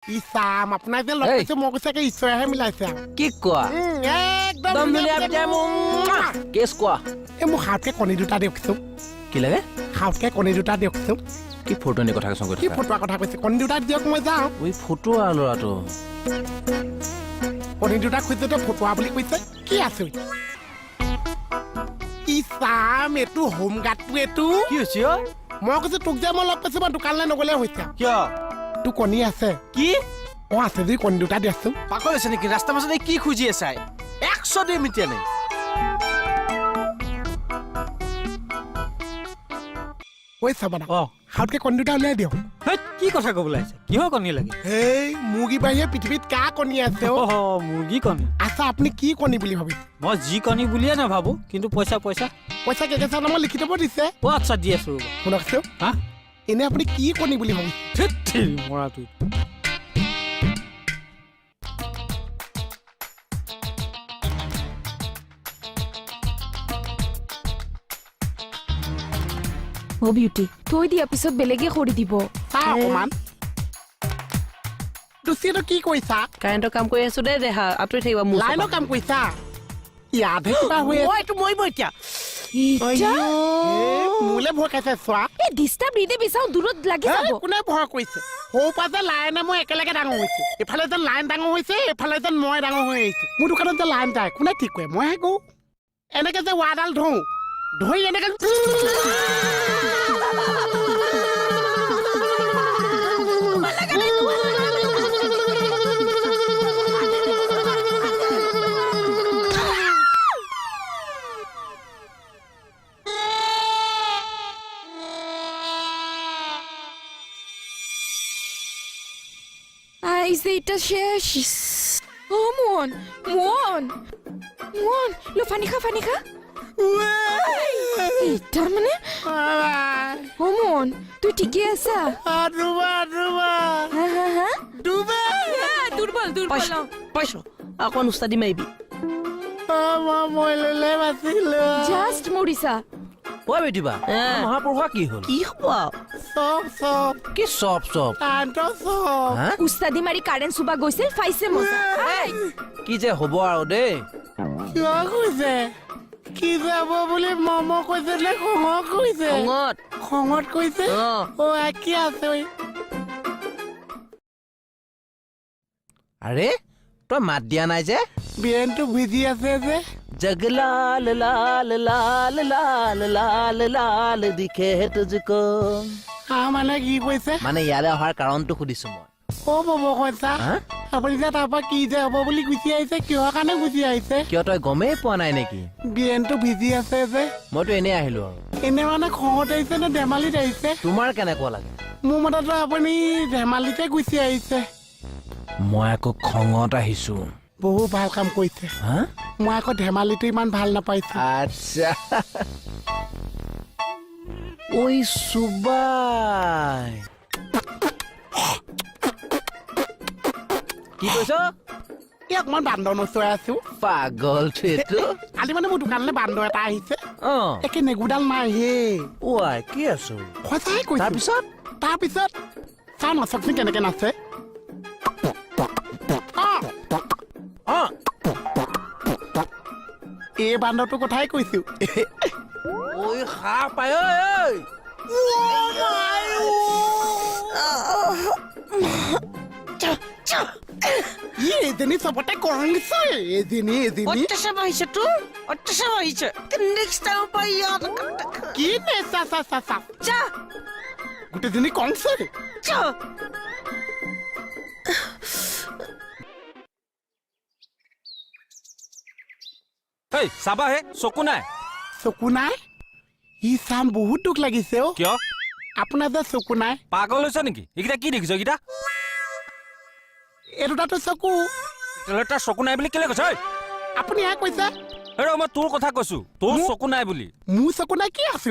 ইছাম, আপোনাৰ যে লগ এই। পাইছো, মই কৈছে ঈশ্বৰেহে মিলাইছে আৰু। কি কোৱা? একদম। একদম ধুনীয়া পিতাই মোক। কেছ কোৱা। এই মোক সাউতকে কণী দুটা দিয়কচোন। কি লাগে? সাউতকে কণী দুটা দিয়কচোন। কি ফটোনি কথা কৈছ? কি ফটোৱা কথা কৈছে? কণী দুটা দিয়ক, মই যাওঁ। ঐ ফটোৱা ল'ৰাটো। কণী দুটা খুজিতে ফটোৱা বুলি কৈছে, কি আছে? ইছাম, এইটো হোম গাৰ্ডটো এইটো। কি হৈছে অ? মই কৈছো তোক যে মই লগ পাইছো, মই দোকানলৈ নগ'লে হৈছে আৰু। কিয়? তোৰ কণী আছে? কি? অ, আছে যদি কণী দুটা দিয়াচোন। পাগল হৈছে নেকি? ৰাস্তাৰ মাজত এই কি খুজি আছা? 100 দিম এতিয়া নাই। ঐ চাবানা। অ। সাউতকে কণী দুটা উলিয়াই দিয়ক। হেই, কি কথা ক'বলৈ আহিছে? কিহৰ কণী লাগে? হেই, মুৰ্গী বাহিৰে পৃথিৱীত কা কণী আছে অ? অ, মুৰ্গী কণী। আচ্ছা, আপুনি কি কণী বুলি ভাবিছে? মই যি কণী বুলিয়ে নাভাবো, কিন্তু পইচা পইচা। পইচা কেইকেচা নামৰ লিখি থ'ব দিছে। অ আচ্ছা, দি আছো ৰ'বা। শুনকচোন। হা? এনে আপুনি কি কণী বুলি ভাবিছে? ধেৎ তেৰি, মৰাটো। অ বিউটি, থৈ দিয়া, পিছত বেলেগে কৰি দিব। চা অকণমান দুচিটো কি কৰিছা? কাৰেণ্টৰ কাম কৰি আছো দেই দেহা, আঁতৰি থাকিবা মোৰ ওচৰৰ লাইনৰ পৰা। কাম কৰিছা? ইয়াতহে কিবা হৈ আছে। অ, এইটো মৰিব এতিয়া। ইটা। এই, মোলে ভয় খাইছে চোৱা। এই ডিষ্টাৰ্ব নিদিবি, চাওঁ দূৰত লাগি এই, যাব। কোনে ভয় কৰিছে? সৰুৰ পৰা যে লাইনে মই একেলগে ডাঙৰ হৈছো। এইফালে যে লাইন ডাঙৰ হৈছে, এইফালে যে মই ডাঙৰ হৈ আহিছো। মোৰ দোকানত যে লাইন যায়, কোনে ঠিক কৰে? মইহে কওঁ। এনেকে যে ৱাৰডাল ধৰো, ধৰি এনেকে আহিছে এটা শেষ। অ মোহন, মোহন, মোহন, লো পানী খা, পানী খা। এটা মানে, অ মোহন, তুই ঠিকে আছা? দুবা দুবা। হা হা হা? দুবা। দুৰ্বল দুৰ্বল। পাইছো পাইছো, অকণ উস্তাদি মাৰিবি। মই মৰিলে বাচিলো। জাষ্ট মৰিছা। ঐ বেটিবা, এ। মহাপুৰুষা কি হ'ল? কি হ'ব আৰু? চব চব। কি চব চব? কাৰেণ্টৰ চব। হা? উস্তাদি মাৰি কাৰেণ্ট চুবা গৈছিল, ফাইছে মজা। কি যে হ'ব আৰু দেই। কিয় কৈছে? কি যাব বুলি মম কৈছে নে খঙত কৈছে? খঙত। খঙত কৈছে? অ। অ, কি আছে ঐ? আৰে তই মাত দিয়া নাই যে? ব্ৰেইনটো ভিজি আছে যে। जग लाल लाल लाल लाल लाल लाल दिखे तुझको। হা, মানে কি কৈছে? মানে ইয়ালৈ অহাৰ কাৰণটো সুধিছো মই। অ বব কৈছা। হা? আপুনি যে তাৰ পৰা কি যে হ'ব বুলি গুচি আহিছে, কিহৰ কাৰণে গুচি আহিছে? কিয়, তই গমেই পোৱা নাই নেকি? ব্ৰেইনটো ভিজি আছে যে। মইতো এনেই আহিলো আৰু। এনে মানে খঙত আহিছে নে ধেমালিত আহিছে? তোমাৰ কেনেকুৱা লাগে? মোৰ মতেতো আপুনি ধেমালিতে গুচি আহিছে। মই আকৌ খঙত আহিছো। বহু ভাল কাম কৰিছে। হা? মই আকৌ ধেমালিটো ইমান ভাল নাপাইছো। আচ্ছা, ঐ চুবাই, কি কৈছ? এই অকণমান বান্দৰ নচুৱাই আছো। পাগলটো এইটো। কালি মানে মোৰ দোকানলৈ বান্দৰ এটা আহিছে। অ। একে নেগুডাল নাই হে। ৱাই, কি আছো? সঁচাই কৈছো। তাৰপিছত? তাৰপিছত চাওঁ, নাচকচোন কেনেকে নাচে। অ, অ। এই বান্দৰটোৰ কথাই কৈছো। ঐ সাপ পাই ঐ, ঐ। ই এজনী চবতে কংছে, এজনী এজনী। অত্যাচাৰ বাঢ়িছে তোৰ, অত্যাচাৰ বাঢ়িছে। নেক্সট টাইমৰ পৰা ইয়াত কি নে চা চা চা চা। যা। গোটেইজনী কংছে। যা। হেই চাবা হে, চকু নাই। চকু নাই? ই চাম, বহুত দুখ লাগিছে অ। কিয়? আপোনাৰ যে চকু নাই। পাগল হৈছে নেকি? এইকেইটা কি দেখিছ এইকেইটা? এই দুটাতো চকু। তেতিয়াহ'লে তাৰ চকু নাই বুলি কেলে কৈছ ঐ? আপুনি এয়া কৈছে। হেৰ, মই তোৰ কথা কৈছো, তোৰ চকু নাই বুলি। মোৰ চকু নাই? কি আছে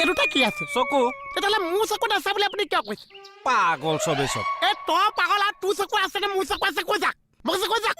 এই দুটা? কি আছে? চকু। তেতিয়াহ'লে মোৰ চকুত আছে বুলি আপুনি কিয় কৈছে? পাগল চবেই চব। এই তই পাগল আৰু তোৰ চকু আছে নে মোৰ চকু আছে কৈ যাক, মই কৈছো কৈ যাক।